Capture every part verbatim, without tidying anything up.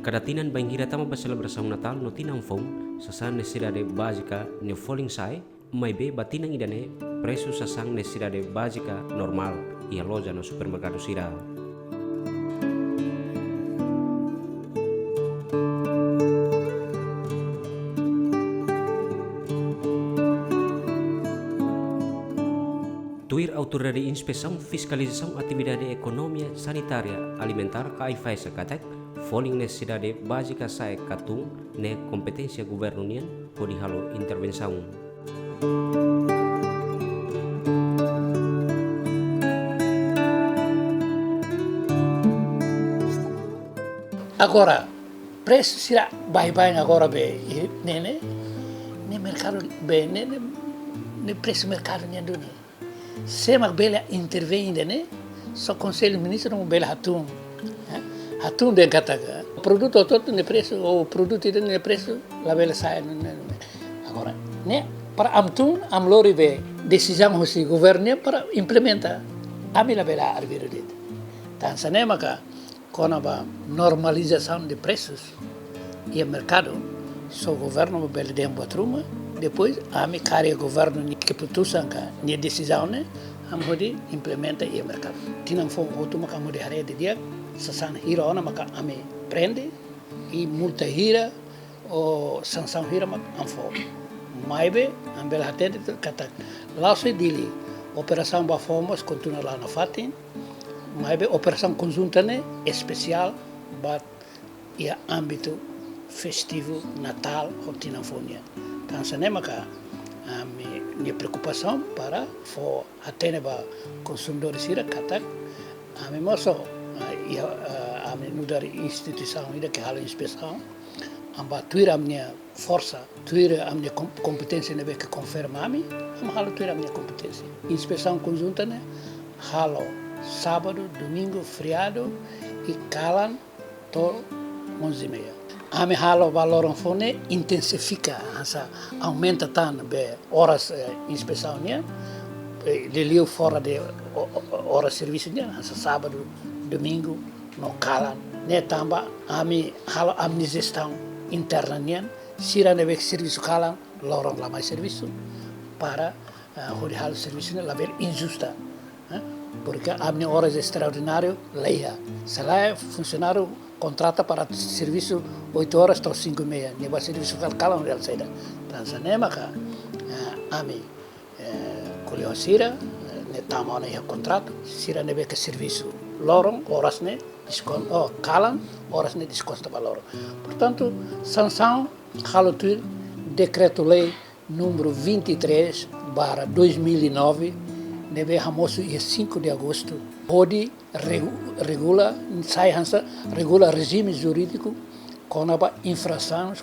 Kada tinan bainhira tama ba selebrasaun Natál no tinan foun, sasán nesesidade bázika nia folin sa'e, maibé ba tinan ida-ne'e presu sasán nesesidade bázika normál iha loja no supermerkadu sira. Tuir Autoridade Inspesaun Fiskalizasaun Atividade Ekonomia Sanitária Alimentár ka AIFAESA katak, folin nesesidade bázika sa'e ka tun ne'e kompeténsia governu nian hodi halo intervensaun. Agora, presu sira baibain agora be, eh, ne'e, ne'e, ne'e merkadu be, ne'e, ne'e, ne'e presu merkadu nian duni. Sé mak bele intervein ida-ne'e, só Konsellu Ministru mak bele hatún. Eh? Hatún dehan katak produtu hotu-hotu nia presu, ou produtu ida nia presu labele sa'e, ne'e, ne'e, ne'e. Agora, ne'e para ami tun, ami lori be desizaun husi governu nian para implementa. Ami labele arbiru de'it. Tan hanesan ne'e maka kona-ba normalizasaun de presus iha merkadu, só governu mak bele dehan buat ruma, depois ami kaer governu nia keputusan ka nia desizaun ne'e, ami hodi implementa iha merkadu. Tinan foun hotu maka ami hodi haree didi'ak, sasán hira ona maka ami prende, i multa hira, ou sansaun hira mak ami fó. Maibé, ami bele hatete katak, la'ós Dili, operasaun ba fó mós kontinua la'o nafatin, maibé operasaun konjunta ne'e espesiál ba iha ámbitu festivu Natál ho tinan foun nian. Tan hanesan ne'e maka ami-nia preokupasaun para fó hatene ba konsumidór sira katak ami mós, ah, iha, ah, ami nu'udar instituisaun ida ke halo inspesaun, ami bá tuir ami-nia forsa, tuir ami-nia kom-, kompeténsia ne'ebé ke konfere ami, ami halo tuir ami-nia kompeténsia. Inspesaun konjunta ne'e halo sábadu, domingu, feriadu i kalan to'o onze e meia. Ami halo ba loron foun ne'e intensifika, hanesan aumenta tan be oras, eh, inspesaun nian, eh, liuliu fora de o-, o-, oras servisu nian, hanesan sábadu, domingu, no kalan. Ne'e tanba ami halo ami-nia jestaun interna nian, sira ne'ebé ke servisu kalan, loron la mai servisu, para, eh, hodi halo servisu ne'e labele injusta, eh? Porque ami-nia oras estraordináriu la iha. Se lae, funsionáriu kontrata para servisu oito horas to'o cinco e meia, nia bá servisu kal-, kalan real saida. Tan hanesan ne'e maka, eh, ami, eh, ko'alia ho sira, eh, ne'e tama ona iha kontratu, sira ne'ebé ke servisu loron, oras ne'e diskon-, oh, kalan, oras ne'e diskonta ba loron. Portantu, sansaun halo tuir Dekretu-Lei númeru vinte e três barra dois mil e nove, ne'ebé hamosu iha cinco de agosto, hodi regu-, regula, sai hanesan regula rejime jurídiku kona-ba infrasaun,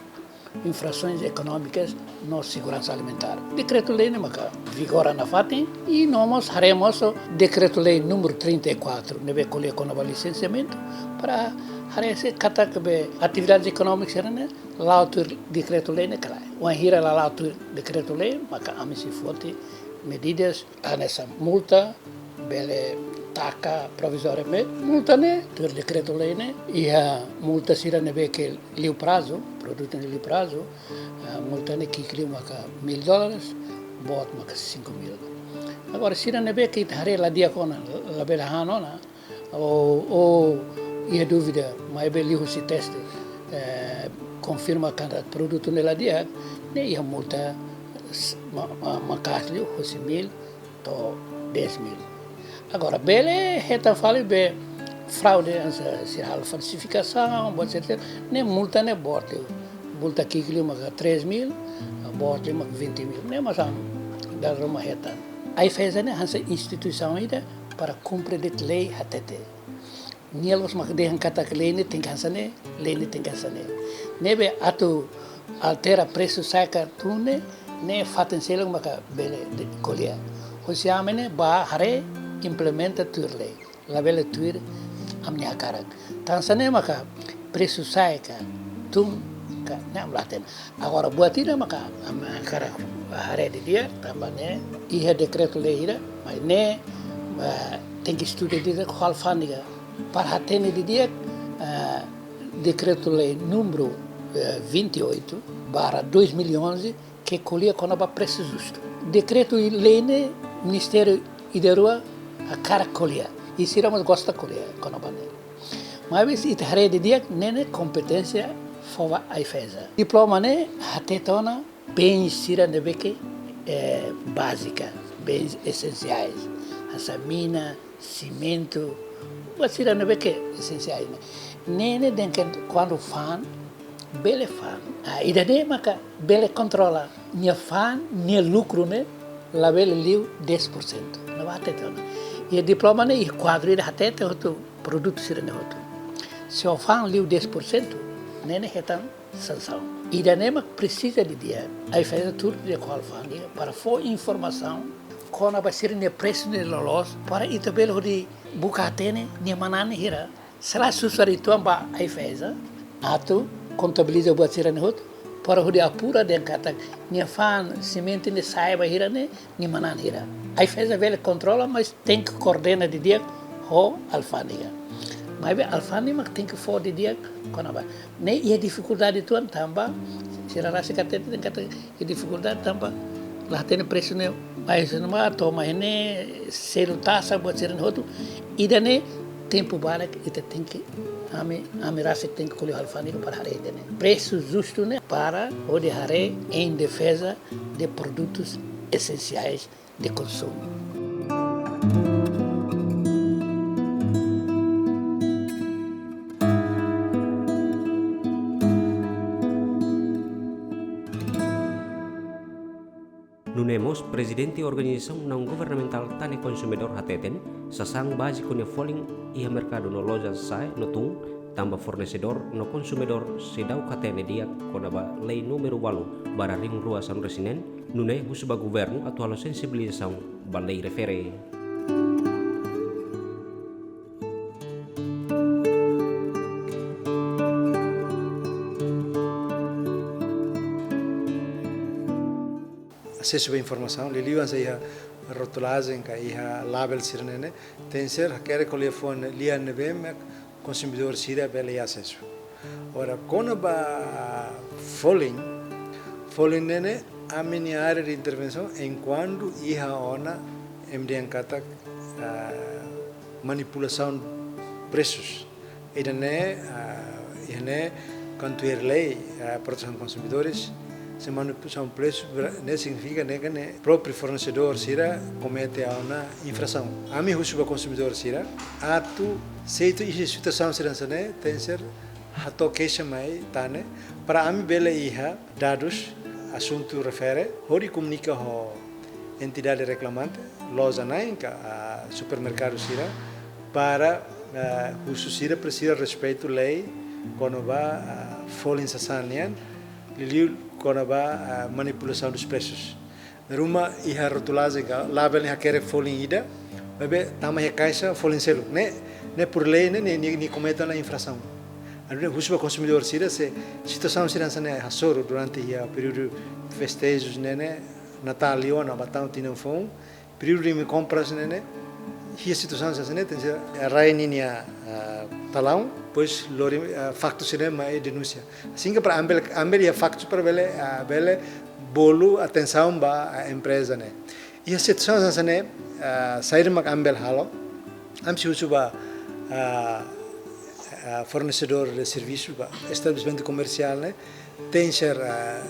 infrasoins ekonómikas no seguransa alimentár. Dekretu-lei ne'e maka vigora nafatin, i no mós haree mós Dekretu-Lei númeru trinta e quatro, ne'ebé ko'alia kona-ba lisensiamentu, para haree se katak be atividades ekonómikas sira-ne'e la'o tuir Dekretu-Lei ne'e ka lae. Wainhira la la'o tuir Dekretu-Lei, maka ami sei foti medidas hanesan multa, bele taka provizoriamente. Multa ne'e, tuir Dekretu-Lei ne'e, iha multa sira ne'ebé ke liu prazu, produtu ne'e liu prazu, ah, multa ne'e ki'ik liu maka mil dólares, boot maka cinco mil. Agora, sira ne'ebé ke ita haree la di'ak ona, labele han ona, ou, ou iha dúvida, maibé liuhusi teste, eh, konfirma katak produtu ne'e la di'ak, ne'e iha multa s-, ma-, ma-, maka'as liu husi mil to'o dez mil. Agora, bele hetan fali be fraude, hanesan sira halo falsifikasaun, buat sira, ne'e multa ne'e boot liu. Multa ki'ik liu maka três mil, boot liu maka vinte mil. Ne'e mós ami dala ruma hetan. AIFAESA ne'e hanesan instituisaun ida para kumpre de'it lei hatete. Nia la'ós mak dehan katak lei ne'e tenke hanesan ne'e, lei ne'e tenke hanesan ne'e. Ne'ebé atu altera presu sa'e ka tun ne'e, ne'e fatin seluk maka bele de-, ko'alia. Husi ami ne'e bá haree implementa tuir lei. Labele tuir ami-nia hakarak. Tan hanesan ne'e maka presu sa'e ka tun ka ne'e ami la hatene. Agora, buat ida maka ami hakarak haree didi'ak, tanba ne'e iha Dekretu-Lei ida, maibé ne'e, eh, tenke estuda didi'ak ho alfándega para hatene didi'ak, eh, Dekretu-lei númeru, eh, vinte e oito barra dois mil e onze, ke ko'alia kona-ba presu justu. Dekretu-lei ne'e Ministériu ida-rua hakarak ko'alia. I sira mós gosta ko'alia kona-ba ne'e. Maibé se ita haree didi'ak, ne'e ne'e kompeténsia fó ba AIFAESA. Diploma ne'e hatete ona bens sira ne'ebé ke, eh, bázika, bens esensiais. Hanesan mina, simentu, buat sira ne'ebé ke esensiais ne'e. Ne'e ne'e dehan katak kuandu fa'an, bele fa'an. Ah, ida-ne'e maka bele kontrola. Nia fa'an, nia lukru ne'e labele liu dez por cento. Ne'ebá hatete ona. I diploma ne'e iha kuadru ida hatete hotu produtu sira-ne'e hotu. Se ó fa'an liu dez por cento, ne'e ne'e hetan sansaun. Ida-ne'e mak presiza didi'ak. AIFAESA tuur didi'ak ho alfándega para fó informasaun kona-ba sira-nia presu ne'e loloos, para ita bele hodi buka hatene nia manán ne'e hira. Sira susar uitoan ba AIFAESA atu kontabiliza buat sira-ne'e hotu, para hodi apura dehan katak nia fa'an simentu ne'e sa'e ba hira ne'e, nia manán hira. AIFAESA bele kontrola, mas tenke koordena didi'ak ho alfándega. Maibé alfándega mak tenke fó didi'ak kona-ba. Ne'e iha difikuldade uitoan tanba sira rasik hatete dehan katak iha difikuldade tanba la hatene presu ne'e, mas ne'e mak toma iha ne'e, selu taxa, buat sira-ne'e hotu. Ida-ne'e tempu badak ita tenke, ami, ami rasik tenke ko'alia ho alfándega para haree ida-ne'e. Presu justu ne'e para hodi haree em defesa de produtos essenciais de consumo. Nune'e mós, Prezidente Organizasaun Naun Governamentál Tane Konsumidór hateten, sasán báziku nia folin iha merkadu no loja sa'e no tun, tanba fornesedór no konsumidór seidauk hatene di'ak kona-ba lei númeru ualu barra rihun rua sanulu-resin-neen, nune'e husu ba governu atu halo sensibilizasaun ba lei refere. Asesu ba informasaun, liuliu hanesan iha rotulajen ka iha label sira-ne'e ne'e, tenke ser hakerek ho liafuan lian ne'ebé mak konsumidór sira bele iha asesu. Agora, kona-ba folin, folin ne'e ne'e ami-nia área de intervensaun enkuantu iha ona ema dehan katak, ah, manipulasaun presus. Ida-ne'e, ah, ida-ne'e kuandu iha lei, ah, protesaun konsumidores, se manipulasaun presu, bra-, ne'e signifika ne'e katak ne'e própriu fornesedór sira komete ona infrasaun. Ami husu ba konsumidór sira atu, se ita iha situasaun sira hanesan ne'e, tenke ser hato'o keixa mai Tane, para ami bele iha dadus, asuntu refere, hodi komunika ho entidade reklamante, loja na'in ka, ah, supermerkadu sira, para, ah, husu sira presiza respeitu lei kona-ba, ah, folin sasán nian, liuliu kona-ba, ah, manipulasaun dos presus. Dala ruma iha rotulajen ka label ne'e hakerek folin ida, maibé tama iha kaixa folin seluk. Ne'e, ne'e por lei ne'e, ne'e, ne'e, ne'e komete ona infrasaun. Entaun husu ba konsumidór sira se situasaun sira hanesan ne'e hasoru durante iha períodu festejus ne'e ne'e, Natál liu ona ba tau tinan foun, períodu de compras ne'e ne'e, iha situasaun hanesan ne'e, tenke ser rai ninia, ah, talaun, depois lori, ah, faktu sira-ne'e mai denúnsia. Asin ke para ami bele, ami bele iha faktu para bele, ah, bele bolu atensaun ba, ah, empreza ne'e. Iha situasaun hanesan ne'e, ah, saida mak ami bele halo, ami sei husu ba, ah, ah, fornesedór de servisu, ba estabelesimentu komersiál ne'e, tenke ser, ah,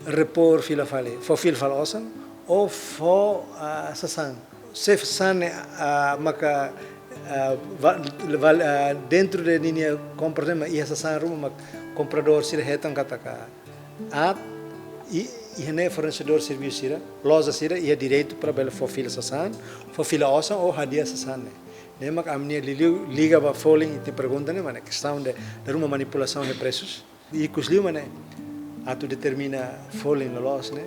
repor fila fali, fó fila fali osan, ou fó, ah, sasán. Se sasán ne'e, ah, maka, ah, va-, val-, ah, dentro de ninia kompra ne'e mak iha sasán ruma mak kompradór sira hetan katak aat, i, iha ne'e fornesedór servisu sira, loja sira iha direitu para bele fó fila sasán, fó fila osan ou hadi'a sasán ne'e. Ne'e mak ami-nia liuliu liga ba folin ita-nia pergunta ne'e, mak ne'e kestaun de, dala ruma manipulasaun de presus. Ikus liu mak ne'e, atu determina folin loloos ne'e,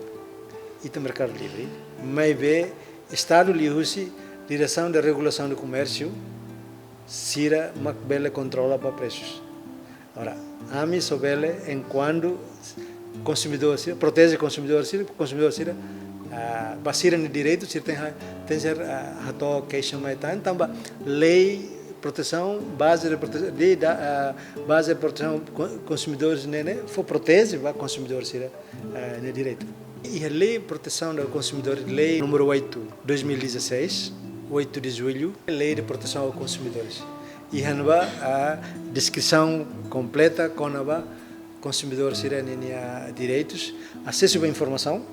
ita merkadu livre. Maibé Estadu liuhusi Diresaun de Regulasaun de Komérsiu, sira mak bele kontrola ba presus. Agora, ami só bele enkuantu konsumidór sira, proteje konsumidór sira, konsumidór sira, ah, ba sira-nia direitu, sira tenke ha-, tenke ser, ah, hato'o keixa mai Tane, tanba lei Protesaun, baze de prote-, de da, ah, baze de protesaun kon-, konsumidores ne'e, ne'e fó proteje ba konsumidór sira, ah, nia direitu. Iha Lei Protesaun do Consumidor, Lei número oito, dois mil e dezasseis, oito de julho, Lei de Proteção aos Consumidores. Iha ne'ebá, ah, deskrisaun kompleta kona-ba konsumidór sira ninia direitus, asesu ba informasaun,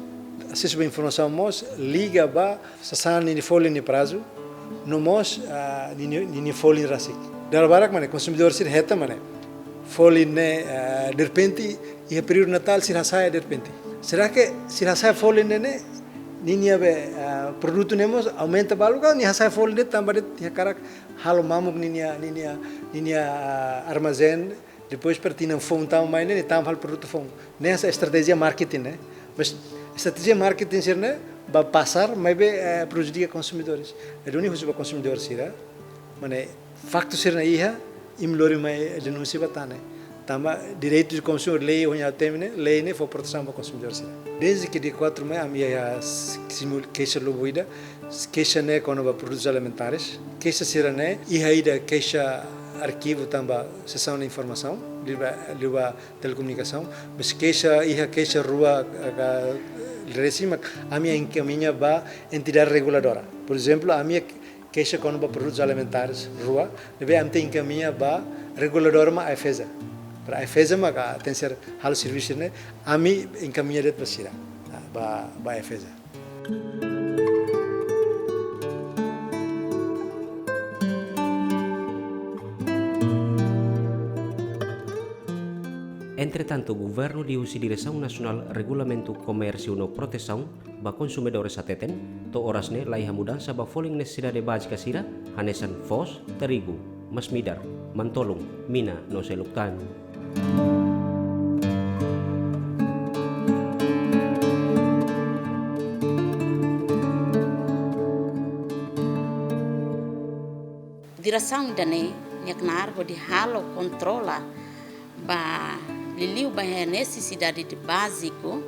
asesu ba informasaun mós liga ba sasán ninia folin nia prazu, no mós, ah, ninia, ninia folin rasik. Dala barak mak ne'e konsumidór sira hetan mak ne'e folin ne'e, ah, derrepente, iha períodu Natál sira hasa'e derrepente. Será que sira hasa'e folin ne'e, ne'e ninia be, ah, produtu ne'e mós aumenta valór ka nia hasa'e folin ne'e tanba de'it hakarak halo mamuk ninia, ninia, ninia, ah, armazén, depois para tinan foun tama mai ne'e, tama halo produtu foun. Ne'e hanesan estratéjia marketing ne'e. Mas estratéjia marketing sira-ne'e ba pasar, maibé, eh, prejudika konsumidores. Entaun ha'u husu ba konsumidór sira, mak ne'e faktu sira-ne'e iha, imi lori mai denúnsia ba tan ne'e. Tanba direitu de konsumidór, lei ohin ha'u temi ne'e, lei ne'e fó protesaun ba konsumidór sira. Dezde ke dia quatro mai, ami iha s-, simul-, keixa lubuk ida, keixa ne'e kona-ba produtus alimentares. Keixa sira-ne'e, iha ida keixa arkivu tanba sesaun de informasaun, liuba, liuba telekomunikasaun. Mas keixa, iha keixa rua, ah, ka, resin mak ami enkamiña ba entidade reguladora. Por ezemplu, ami keixa kona-ba produtus alimentares rua, ne'ebé ami tenke enkamiña ba reguladora mak AIFAESA. Para AIFAESA mak ka tenke ser halo servisu ne'e, ami enkamiña de'it ba sira, ah, ba, ba AIFAESA. Entretantu, governu liuhusi Diresaun Nasionál Regulamentu Komérsiu no Protesaun ba Konsumidores hateten, to'o oras ne'e la iha mudansa ba folin nesesidade bázika sira, hanesan foos, terigu, masmidar, mantolun, mina no seluk tan. Diresaun ida-ne'e nia knaar hodi halo kontrola ba liuliu ba nesesidade báziku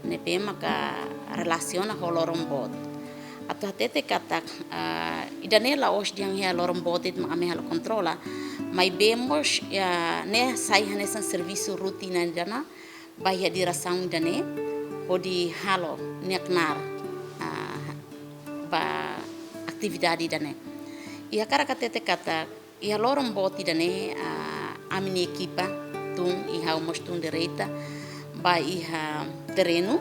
ne'ebé maka relasiona ho loron boot. Atu hatete katak, ah, ida-ne'e la'ós dehan iha loron boot de'it mak ami halo kontrola, maibé mós, ah, ne'e sai hanesan servisu rutina ida-ne'e ba iha diresaun ida-ne'e hodi halo nia knaar, ah, ba atividade ida-ne'e. I hakarak hatete katak iha loron boot ida-ne'e, ah, ami-nia ekipa tun, i ha'u mós tun direta ba iha terrenu,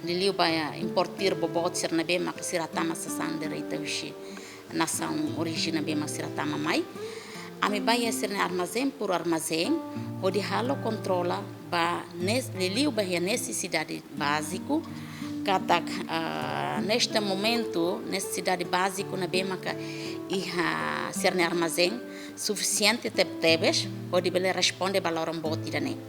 liuliu ba iha importadór boboot sira ne'ebé maka sira tama sasán direta husi nasaun orijen ne'ebé maka sira tama mai. Ami ba iha sira-nia armazén por armazén, hodi halo kontrola ba nes-, liuliu ba iha nesesidade báziku, katak, ah, neste momento, nesesidade báziku ne'ebé maka iha sira-nia armazén sufisiente teb-, tebes, hodi bele responde ba loron boot ida-ne'e.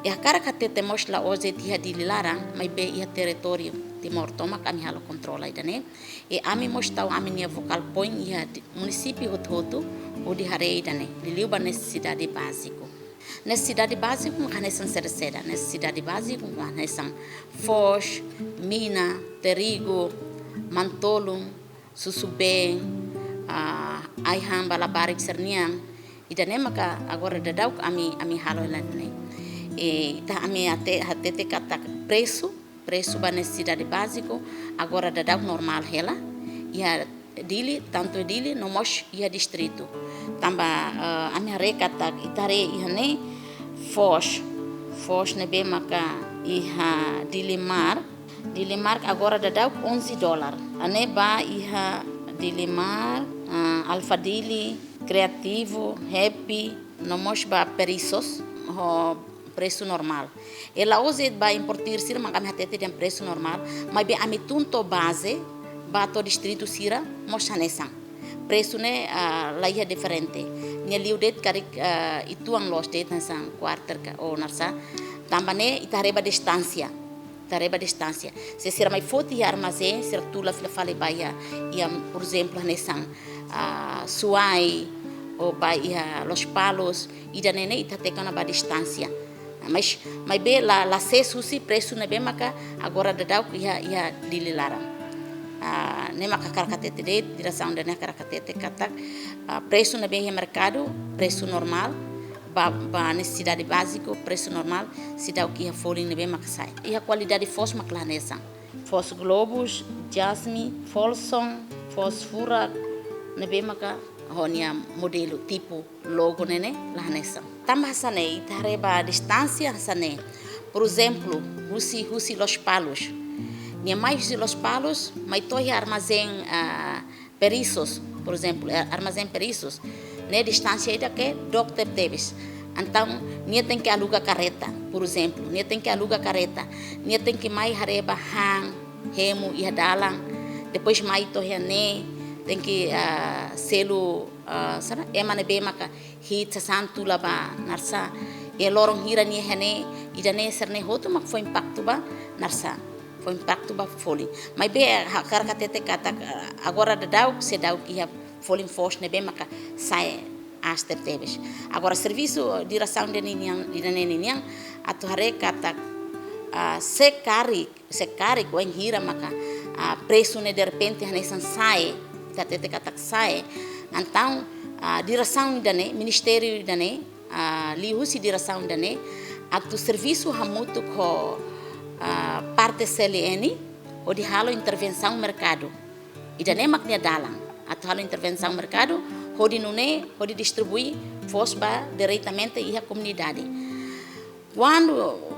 I hakarak hatete mós la'ós de'it iha Dili laran, maibé iha territóriu Timor tomak ami halo kontrola ida-ne'e. I ami mós tau ami-nia focal point iha di-, munisípiu hotu-hotu, hodi haree ida-ne'e, liuliu ba nesesidade báziku. Nesesidade báziku mak hanesan saida-saida, nesesidade báziku mak hanesan foos, mina, terigu, mantolun, susubeen, ah, ai-han ba labarik sira-nian, ida-ne'e maka agora daudauk ami, ami halo hela ne'e. I ita ami hate-, hatete katak presu, presu ba nesesidade báziku, agora daudauk normál hela. Iha Dili, tantu Dili, no mós iha distritu. Tanba, eh, ami haree katak, ita haree iha ne'e, foos, foos ne'ebé maka iha Dili Mar, Dili Mar agora daudauk onze dólar. Hanesan ba iha Dili Mar, ah, Alfa Dili, Kreativu, Happy, no mós ba Perissos, ho presu normál. I la'ós de'it ba importadór sira mak ami hatete dehan presu normál, maibé ami tun to'o baze, ba to'o distritu sira, mós hanesan. Presu ne'e, ah, la iha diferente. Nia liu de'it karik, ah, uitoan loos de'it hanesan quarter ka, ou naran sá. Tanba ne'e, ita haree ba distánsia. Ita haree ba distánsia. Se sira mai foti iha armazén, sira tula fila fali ba iha, iha, por ezemplu, hanesan, ah, Suai, ou ba iha Lospalos, ida-ne'e ne'e ita hateke kona-ba distánsia. Mas, maibé la, la sees husi presu ne'ebé maka agora daudauk iha, iha Dili laran. Ah, Ne'e mak hakarak hatete de'it, diresaun ida-ne'e hakarak hatete katak, ah, presu ne'ebé iha merkadu, presu normál, ba, ba nesesidade báziku, presu normál, seidauk iha folin ne'ebé maka sai. Iha kualidade foos mak la hanesan. Foos Globus, Jasmine, Folsom, foos furak, ne'ebé maka ho nia modelu tipu logo ne'e ne'e la hanesan. Tanba hanesan ne'e, ita haree ba distánsia hanesan ne'e. Por ezemplu, husi, husi Lospalos. Nia mai husi Lospalos, mai to'o iha armazén, ah, Perisos, por ezemplu, eh, armazén Perisos. Ne'e distánsia ida ke dook tebetebes. Entaun, nia tenke aluga karreta, por ezemplu. Nia tenke aluga karreta. Nia tenke mai haree ba han, hemu iha dalan. Depois mai to'o iha ne'e, tenke, ah, selu, ah, saida, ema ne'ebé maka hiit sasán tula ba narsá. I loron hira nia iha ne'e, ida-ne'e sira-ne'e hotu mak fó impaktu ba narsá. Fó impaktu ba folin. Maibé hakarak hatete katak, ah, agora daudaun seidauk iha folin foos ne'ebé maka sai aas tebetebes. Agora servisu diresaun ida-ne'e nian, ida-ne'e nian, atu haree katak, ah, se karik, se karik wainhira maka, ah, presu ne'e derrepente hanesan sa'e, ita hatete katak sa'e. Entaun, ah, diresaun ida-ne'e, ministériu ida-ne'e, ah, liuhusi diresaun ida-ne'e, atu servisu hamutuk ho, ah, parte C L N, hodi halo intervensaun merkadu. Ida-ne'e mak nia dalan. Atu halo intervensaun merkadu, hodi nune'e, hodi distribui foos ba diretamente iha komunidade. Kuandu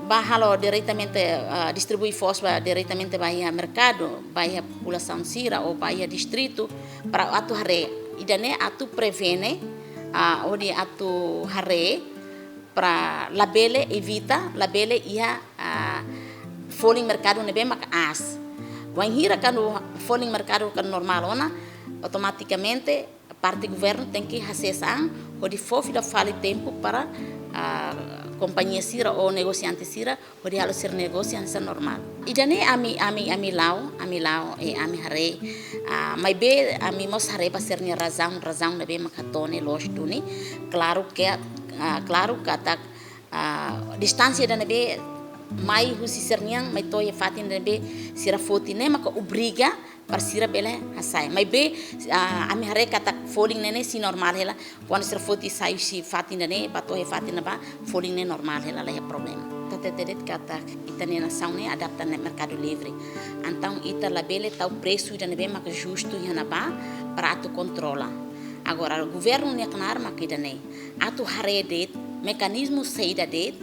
bá halo diretamente, ah, distribui foos ba diretamente ba iha merkadu, ba iha populasaun sira ou ba iha distritu, para atu haree. Ida-ne'e atu prevene, ah, hodi atu haree, para labele evita, labele iha, ah, folin merkadu ne'ebé maka aas. Wainhira kuandu folin merkadu kan normál ona, automatikamente parte governu tenke hasesa an, hodi fó fila fali tempu para, ah, kompañia sira ou negosiante sira, hodi halo sira negósiu hanesan normál. Ida-ne'e ami, ami, ami la'o, ami la'o, eh, ami haree, ah, maibé ami mós haree ba sira-nia razaun, razaun ne'ebé maka to'o ne'e loos duni. Klaru ke, ah, klaru katak, ah, distánsia ida ne'ebé mai husi sira-nian, mai to'o iha fatin ne'ebé sira foti ne'e maka obriga para sira bele hasa'e. Maibé, ah, ami haree katak folin ne'e ne'e sei normál hela, kuandu sira foti sai husi fatin ida-ne'e, bá to'o iha fatin ne'ebá, folin ne'e normál hela, la iha problema. Ita hatete de'it katak ita-nia nasaun ne'e adapta iha merkadu livre. Entaun ita labele tau presu ida ne'ebé maka justu iha ne'ebá para atu kontrola. Agora, governu nia knaar mak ida-ne'e. Atu haree de'it, mekanizmu saida de'it,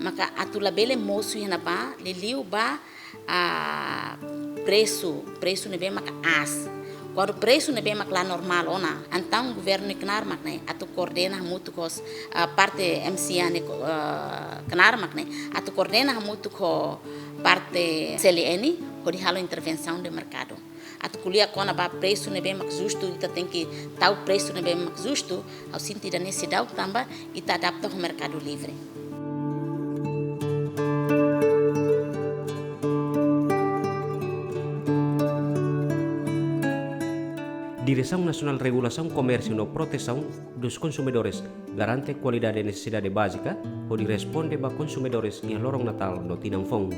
maka atu labele mosu iha ne'ebá, liuliu ba, ah, presu, presu ne'ebé maka aas. Kuandu presu ne'ebé maka la normál ona, entaun governu nia knaar mak ne'e, atu koordena hamutuk ho, ah, parte M C A nia, ah, knaar mak ne'e, atu koordena hamutuk ho parte C L N, hodi halo intervensaun de merkadu. Atu ko'alia kona-ba presu ne'ebé mak justu, ita tenke tau presu ne'ebé mak justu, ha'u sente ida-ne'e seidauk tanba ita adapta ho merkadu livre. Diresaun Nasionál Regulasaun Komérsiu no Protesaun dos Konsumidores garante kualidade nesesidade bázika hodi responde ba konsumidores iha loron Natál no tinan foun.